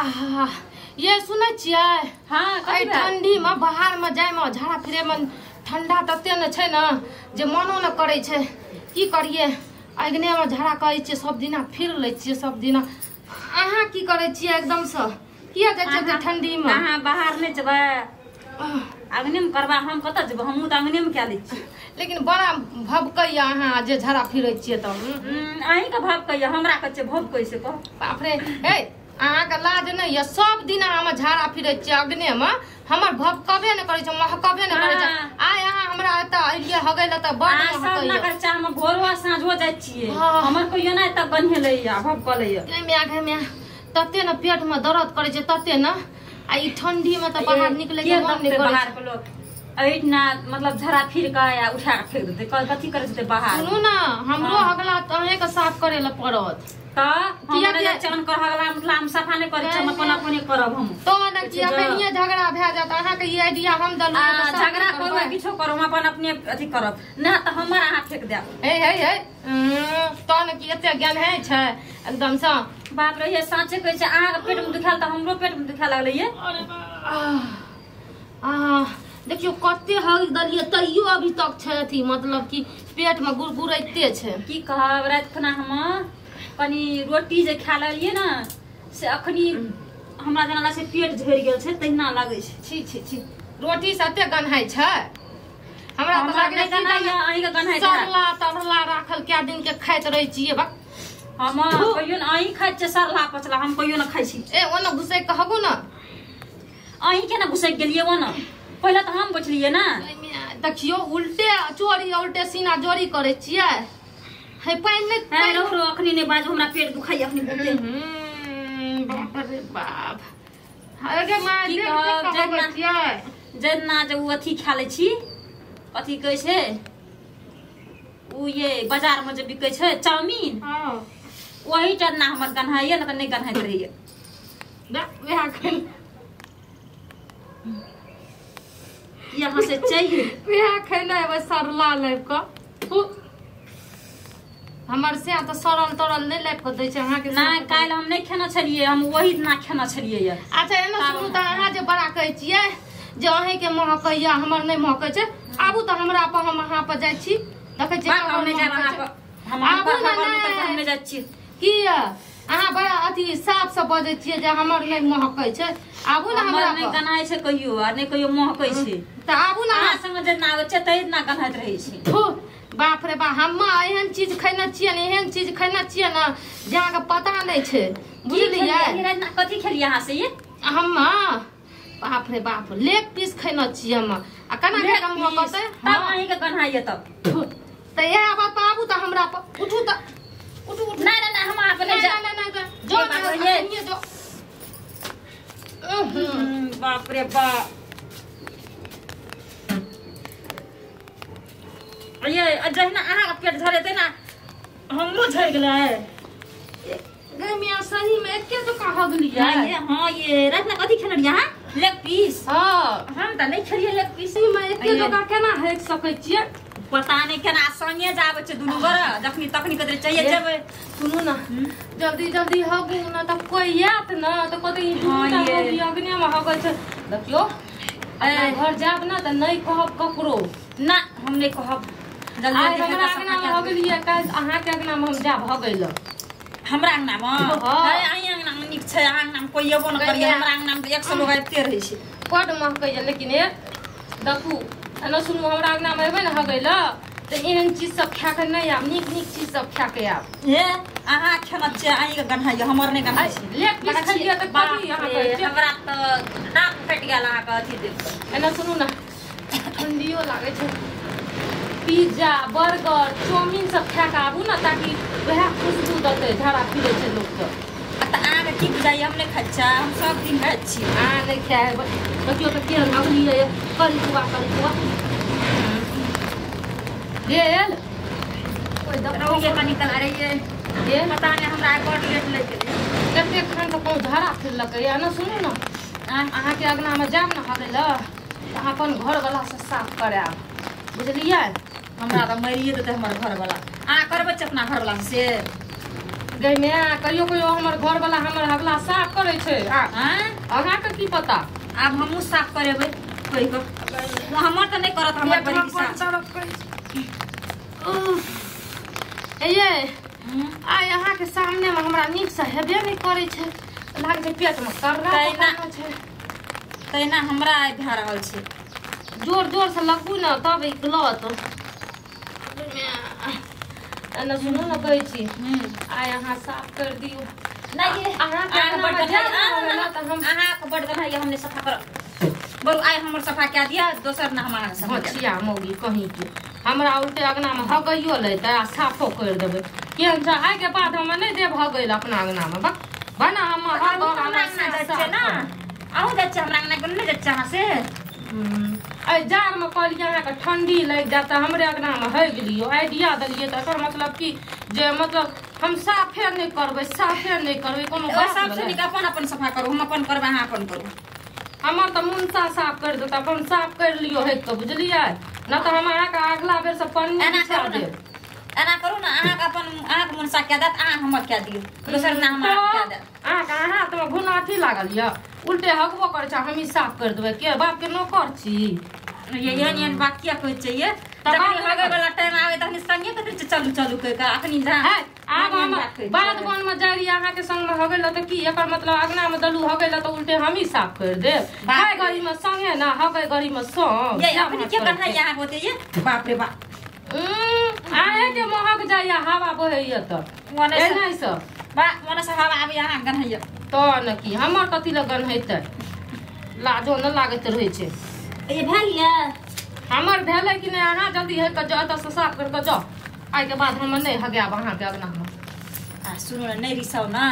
आहा ये सुनै छियै? हां, एहि ठंडी में बाहर में जाय में झाड़ा फिरे में ठंडा तते ने छै न जे मनो न करै छै। की करिए, अग्ने में झाड़ा करै छियै सब दिना, फिर लै छियै सब दिना। अहाँ की करै छियै एकदम से? किया जाइ छियै एते ठंडी में? अहाँ बाहर नहि जेबै, अग्नि में करबा, हम कतऽ जेबै? हमहूँ तऽ अग्नि में कए लै छियै। लेकिन बड़ा भभकैया अहाँ जे झाड़ा फिरै छियै तऽ। अहीँके भभकैया, हमरा कहै छियै भभकै से कह। बाप रे, हे अहाँके लाज नहि यऽ? सब दिना हम झाड़ा फिरै छियै अग्ने में, हमर भभकबे नहि करै छै, महकबे नहि करै छै। आइ अहाँ हमरा एतऽ एलियै हगै लए तऽ बड़ महकैया। हम भोरो आ साँझो जाइ छियै, हमर कहियो नहि एतऽ गन्हेलैया भभकलैया। गे माय, तते ने पेट में दर्द करै छै तते ने। आ ई ठंडी में तऽ बाहर निकले के मन नहि करै छै। लोग एहिना मतलब झड़ा फिर के आ उठा के फेंक देतै, कथी करै छै बाहर? सुनू ना, हमरो हगला तऽ अहेंके साफ करे लए पड़त। तऽ किया चन कर हगला मतलब हम सफा नहि करै छी, हम अपन अपने करब हम। तो ने किया कहिए झगड़ा भए जात? अहाँके ई आइडिया हम देलहुँ। झगड़ा करू किछो करू, हम अपन अपने अथी करब, नहि तऽ हमर अहाँ फेंक देब। हे हे हे, तो ने की एते ज्ञान है छै एकदम से। बाप रे, ये साँचे कहै छै अहाँके पेट में दुखायल तऽ हमरो पेट में दुखाय लागलै। ये अरे देखियो कते हग दलियै तैयो अभी तक छै अथी, मतलब कि पेट में गुड़गुड़ैते छै। की कहब, राति खुना हम कनी रोटी जे खा लेलियै ने से अखनी हमरा जेना लागै छै पेट झरि गेल छै तहिना लागै छै। छी छी छी, रोटी से एते गन्हाइ छै? हमरा तऽ लागै छै अहींके गन्हाइ छै। सरला तरला राखल कए दिन के खाइत रहै छियै। बक हम कहियो ने अहीं खाइ छियै सरला पचला, हम कहियो ने खाइ छी। ए ओना घुसै के हगू ने। अहीं केना घुसैक गेलियै ओना? पहिले तऽ हम बचलियै ने। देखियो उल्टे चोरी उल्टे सीना जोरी करै छियै। हे पानि नहि रहू रहू, अखनी नहि बाजू, हमरा पेट दुखाइया अखनी बहुते। बाप रे बाप, अरे माँ देख छियै जेना जे उ अथी खा लै छी, कथी कहै छै उ ये बाजार में जे बिकै छै चाउमीन, वही टा ना हमर गन्हाइया, ना तऽ नहि गन्हाइत रहैया। वएह खैल यहाँ से चाहिए, वएह खैले हेबै सरला लाबि कऽ। हमर से तऽ सड़ल तरल नहि लाबि कऽ दै छै अहाँके। नहि, काल्हि हम नहि खेने छलियै, हम वही दिना खेने छलियै। अच्छा एना सुनू तऽ, अहाँ जे बड़ा कहै छियै जे अहींके महकैया हमर नहि महकै छै, आबू तऽ हमरा पर, हम अहाँ पर जाइ छी, देखै छियै। हम नहि जाइ छी। किया अहाँ बड़ा अथी साफ से बजै छियै जे हमर नहि महकै छै? आबू ने, हमरा नहि गन्हाइ छै कहियो आ नहि कहियो महकै छै। तऽ आबू ने, अहाँ संग जेना आबै छै तहि दिना गन्हाइत रहै छै। बाप रे बाप, हम एहन चीज खैने छियै ने, एहन चीज खैने छियै ने जे अहाँके पता नहि छै, बुझलियै? कथी खेलियै अहाँ से? ये हम बाप रे बाप लेग पीस खैने छियै हम। आ केना के महकतै? तब अहींके गन्हाइया तब। तऽ इएह बात पर आबू तऽ हमरा पर, उठू तऽ उठू उठू। नहि नहि हम अहाँ पर नहि जायब। नहि नहि जो ना, जो। बाप रे बाप, ये जहिना अहाँके पेट झरे तहिना हमरो झरि गेलै। गमिया सही में एके तो कहा गेलियै। हाँ ये रात में कथी खेने रहियै अहाँ? लेग पीस। हाँ, हम तऽ नहि खेलियै लेग पीस। सही में एके जगह केना हेक सकै छियै? पता नहि केना संगे जाबै छै दुनू गोरा, जखनी तखनी कतरे चाहिए जेबै। सुनू ना, जल्दी जल्दी हगू ना तऽ कोइ आयत ना तऽ कहतै ई दूटा अग्ने में हगै छै। देखियो घर जायब ना तऽ नहि कहब ककरो। ना हम नहि कहब। आइ हमरा अंगना में हगलियै, काल्हि अहाँके अंगना में हम जायब हगै लए। हमरा अंगना में? अहीं अंगना में नीक छै, अहाँ अंगना में कोइ एबो नहि करैया, हमरा अंगना में 100 लोग आबिते रहै छै। बड महकैया लेकिन ए देखू एना सुनू, हमरा अंगना में एबै ने हगै लए तऽ एहन चीज सब खा के नहि आयब, नीक नीक चीज सब खा के आयब। हे अहाँ खेने छियै, अहींके गन्हाइया, हमर नहि गन्हाइ छै। लेग पीस खेलियै तऽ कथी अहाँ कहै छियै? हमरा तऽ नाक फटि गेल अहाँके अथी देख कऽ। एना सुनू ने, ठंडियो लागै छै। पिज्जा बर्गर चाउमीन सब खा के आबू ना, ताकि वएह खुशबू देतै झाड़ा फिरै छै लोकके। तऽ अहाँके की बुझाइया? हम नहि खाइ छियै, हम सब दिन खाइ छी। अहाँ नहि खाय हेबै। देखियौ तऽ केहन हगलियै, करिकुआ करिकुआ गेल। कनी कल अरे ये पता नहि हमरा बड़ लेट लागि गेलै। कते खान तऽ कहूँ झाड़ा फिरलकै। एना सुनू ने, अहाँके अंगनामे जायब ने हगै लए तऽ अहाँ अपन घरवलासँ साफ करायब, बुझलियै? हमरा तऽ मरिए देतै हमर घरवला। अहाँ करबै छै अपना घरवला से? गै माय कहियो कहियो हमर घर वाला हमर हगला साफ करै छै। अहाँ के की पता? आब हमहूँ साफ करेबै कहि कऽ। हमर तऽ नहि करत, हमर बड़ी साफ। ए आइ अहाँ के सामने में हमरा नीक से हेबे नहि करै छै, लागै छै पेट में कर्रा पकड़ने छै। तहिना हमरा आइ भए रहल छै। जोर जोर से लगू ने तब निकलत। एना सुनू ने कहै छी, आइ अहाँ साफ कर दियौ। नहि अहाँके बड गन्हाइए, हम नहि सफा करब। बरू आइ हमर सफा कए दिअ, दोसर ना हम अहाँके सफा। छिया मौगी कहीं के हमरा उल्टे अगना में हगैयो लेतै आ साफो कर देबै। केहन छै आइ के बाद हम नहि देब हगै लए अपना अगना में। बक बना हम अहूँ जाइ छियै हमरा अङ्गना, नहि जाइ छियै अहाँ से? एहि जाड़मे कहलियै अहाँके ठंडी लागि जायत तऽ हमरे अङ्गनामे हगि लियौ, आइडिया देलियै तऽ एकर मतलब की जे मतलब हम साफे नहि करबै, साफे नहि करबै। कोनो बात सबसँ नीक अपन अपन सफा करू, हम अपन करबै अहाँ अपन करू। हमर तऽ मुनसा साफ करि देत, अपन साफ करि लियौ हगि कऽ, बुझलियै न? तऽ हम अहाँके अगला बेरसँ पन्नी बिछा देब। एना करू ने, अहाँके अपन अहाँके मुनसा कए देत, अहाँ हमर कए दियौ, दोसर ना हम कए देत। अहाँके हाथमे घुनाथी लागल यऽ, उल्टे हगबो करै छै, हमही साफ कर देबै। के बाप के नौकर छी? एहन एहन बात किया कहै छियै? जखन हगै वाला टाइम आबै तखन संगे कहै छै चलू चलू कहि कऽ। अखनी आब हम बाध वन में जाइ रहियै अहाँके संग में हगै लए तऽ की एकर मतलब अगना में दलू हगै लए तऽ उल्टे हमही साफ कर देब? खाय घड़ी में संगे ना, हगै घड़ी में संग। ये अखनी के कन्हा यहाँ होते ये? बाप रे बाप, अहेंके महक जाइया, हवा बहैया तऽ एनाहि सब बा ओने से हवा आबै अहाँ गन्हैया तऽ ने की हमर कथी लए गन्हैतै? लाजो न लागैत रहै छै। ये भेल ये हमर भेलै कि नहि? अहाँ जल्दी है कऽ जाउ, एतऽसँ साफ करि कऽ जाउ। आइके बाद हम नहि हगायब अहाँके अङ्गनामे। आ सुनू ने, नहि रिसाउ ने,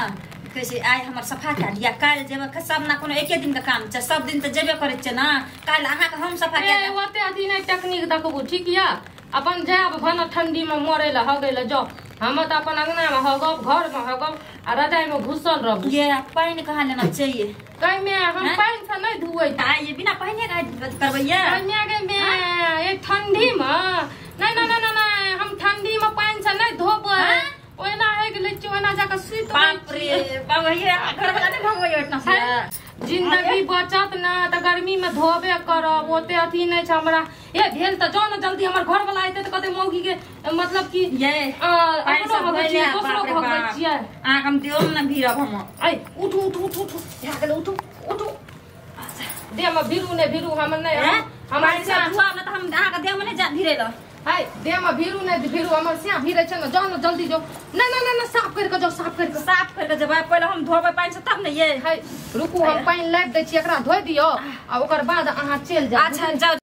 कहै छै आइ हमर सफा कए लिअ, काल्हि जेबै सब ना, कोनो एके दिनके काम छै, सब दिन तऽ जेबे करै छियै ने। काल्हि अहाँके हम सफा कए देब। ओते अथी नहि टेक्निक देखबू, ठीक यऽ? अपन जायब भने ठंडीमे मरै लए हगै लए जाउ, हम तऽ अपन अङ्गनामे हगब, घरमे हगब आ रजाइमे घुसल रहब। ये पानि कहाँ लेना चाहिए? कहिमे हम पानि से नहि धुए ये, बिना पानि के करबै ये। कन्या ठंडी में नहीं नहीं नहीं नहीं, हम ठंडी में पानि से नहीं धोबै, ओहिना हगि लै छियै, ओहिना जाके सुति। बाप रे बाप, ये घर वाला नहि भगबै ओहिना से। जिंदगी बचत ना तऽ गर्मी में धोबे करब, ओते अथी नहि छै हमरा। ए भेल तऽ जाउ ने जल्दी, हमर घर वाला एतै तऽ कहतै मौगी के मतलब कि ये अपनो हगै छियै दोसरो के हगबै छियै। अहाँके हम देहो ने भीड़ब हम। ऐ उठू उठू उठू उठू, भए गेलै, उठू उठू। देह में भीड़ू नहि भीड़ू, हम नहि हमर से धुआब ने तऽ हम अहाँके देह में नहि जा भीड़ै लए। है देह में भीड़ू नहि भीड़ू, हमर सिया भीड़ै छै ने, जाउ ने जल्दी जाउ। नहि नहि नहि साफ करि कऽ जाउ, साफ करि कऽ, साफ करि कऽ जेबै। पहिले हम धोबै पानि से तब ने ये। है रुकू, हम पानि लाबि दै छी, एकरा धोइ दियौ आ ओकर बाद अहाँ चलि जाउ। अच्छा जाउ।